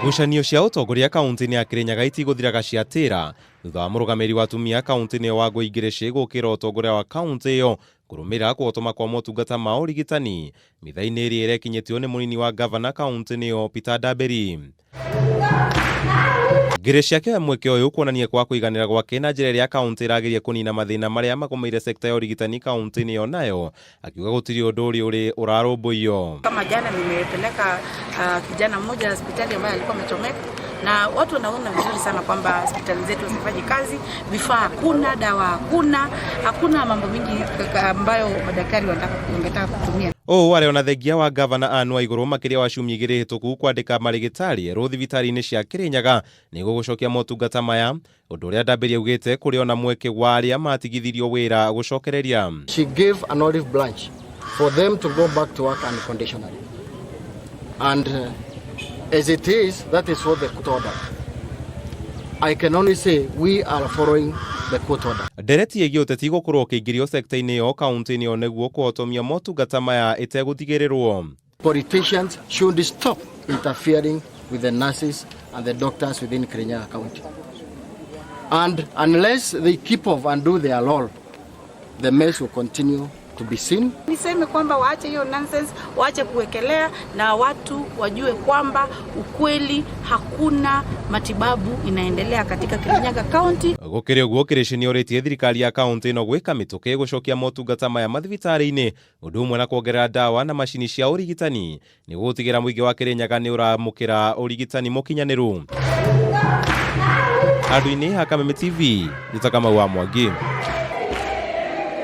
Ngucanio cia ũtongoria kaunti-inĩ ya Kirinyaga itigũthiraga ciatĩra thutha wa mũrũgamĩrĩri wa atumia kaunti-inĩ ĩyo Wangũi Ngĩrĩcĩ gũkĩra ũtongoria wa kaunti ĩyo kũrũmĩrĩra kũhotoma kwa motungata ma ũrigitani mitha-inĩ ĩrĩa ĩrekinyĩtio nĩ mũnini wa ngavana kaunti-inĩ ĩyo Peter Ndambĩri. Ngĩrĩcĩ akĩoya mweke ũyũ kuonania kwaga kũiganĩra gwake na njĩra ĩrĩa kaunti ĩrageria kũnina mathĩna marĩa magũmĩire sekta ya ũrigitani kaunti-inĩ ĩyo nayo akiuga gũtirĩ ũndũ ũrĩ ũrĩ ũrarũmbũiyo. Kama jana nimepeleka kijana mmoja hospitali ambaye alikuwa amechomeka, na watu wanaona vizuri sana kwamba hospitali zetu hazifanyi kazi, vifaa hakuna, dawa hakuna, hakuna mambo mingi ambayo madaktari wangetaka kutumia. Ũũ warĩ ona thengia wa gavana Anne Waigũrũ makĩria wa ciumia igĩrĩ hĩtũku kwandĩka marĩgĩtarĩ erũ thibitarĩ-inĩ cia Kĩrĩnyaga nĩguo gũcokia motungata maya, ũndũ ũrĩa Ndambĩri augĩte kũrĩ ona mweke wa arĩa matigithirio wĩra gũcokereria. She gave an olive branch for them to go back to work unconditionally. And as it is, that is what the court ordered. I can only say we are following the court order. Ndereti ĩgiĩ ũteti gũkorwo ũkĩingĩrio sekta-inĩ ĩyo kaunti-inĩ ĩyo nĩguo kũhotomia motungata maya ĩtegũtigĩrĩrwo. Politicians should stop interfering with the nurses and the doctors within Kirinyaga County. And unless they keep off and do their role, the mess will continue to be seen. Niseme kwamba waache hiyo nonsense, waache kuwekelea na watu wajue kwamba ukweli hakuna matibabu inaendelea katika Kirinyaga County. Gũkĩrĩ ũguo Kĩrĩcĩ nĩorĩtie thirikari ya kaunti ĩno gwĩka mĩtũkĩ gũcokia motungata maya mathibitarĩ-inĩ ũndũ ũmwe na kuongerera ndawa na macini cia ũrigitani nĩguo gũtigĩra mũingĩ wa Kĩrĩnyaga nĩ ũramũkĩra ũrigitani mũkinyanĩru. Handũ-inĩ ha Kameme TV, njĩtaga Kamau wa Mwangi.